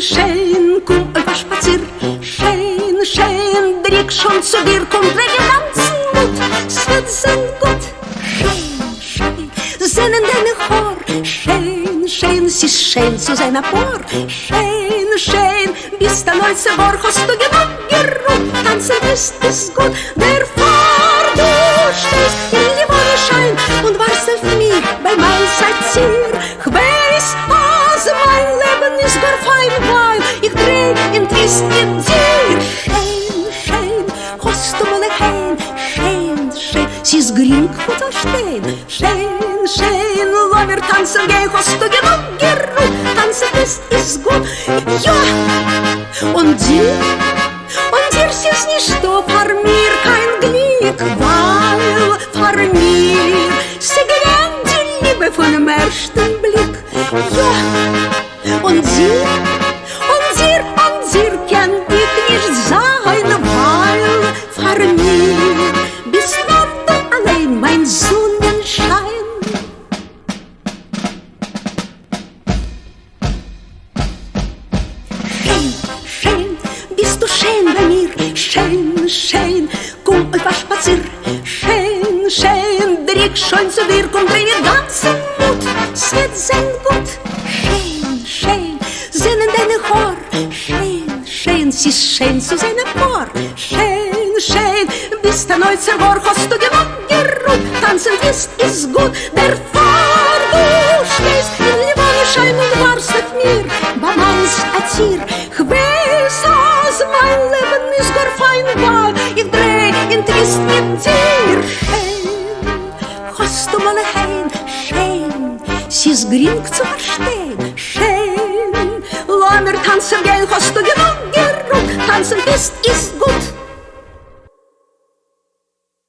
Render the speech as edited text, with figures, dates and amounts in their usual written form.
שיין, קום אויף א שפאציר. שיין, שיין, דריק שוין צו דיר, קום דריי דעם גאנצן מוט, ס'וועט זיין גוט. שיין, שיין, זענען דיינע האר, שיין, שיין, ס'איז שיין צו זיין א פאר. שיין, שיין, ביסט אן אוצר וואר, האסטו גענוג גערוט, טאנצן וועסט איז גוט, דערפאר דו שטייסט אין לבנה שיין און ווארטסט אויף מיר ביי מיין ציר, כ'ווייס אז מיין לעבן איז גאר פיין ווייל איך דריי אין טוויסט מיט דיר. שיין, שיין, האסטו מאנע חן, שיין, שיין, ס'איז גרינג פון פארשטיין, שיין, שיין, לאמיר טאנצן גיין, האסטו גענוג גערוט, טאנצן וועסט איז גוט, יא, אן דיר, אן דיר ס'איז נישטא פאר מיר קיין גליק, ווייל פאר מיר ס'געווען די ליבע פונעם ערשטן בליק, יא, אן דיר, אן דיר, אן דיר קען איך נישט זיין, ווייל פאר מיר ביסט נאר דו אליין מיין זונענשיין. שיין, שיין, ביסטו שיין ביי מיר, שיין, שיין, קום אויף א שפאציר, שיין, שיין, דריק שוין צו דיר, קום דריי מיר גאנצן מוט, ס'וועט זיין גוט, שיין, שיין, זענען דיינע האר, שיין, שיין, ס'איז שיין צו זיין א פאר, שיין, שיין, ביסט אן אוצר וואר, האסטו גענוג גערוט, טאנצן וועסט איז גוט, דערפאר דו שטייסט אין לבנה שיין און ווארטסט אויף מיר ביי מיינס א טיר, כ'ווייס אז מיין לעבן איז גאר פיין ווייל איך דריי אין טוויסט מיט דיר. שיין, האסטו מאנע חן, שיין, ס'איז גרינג צו פארשטיין, שיין, לאמיר טאנצן גיין, האסטו גענוג גערוט, טאנצן וועסט איז גוט.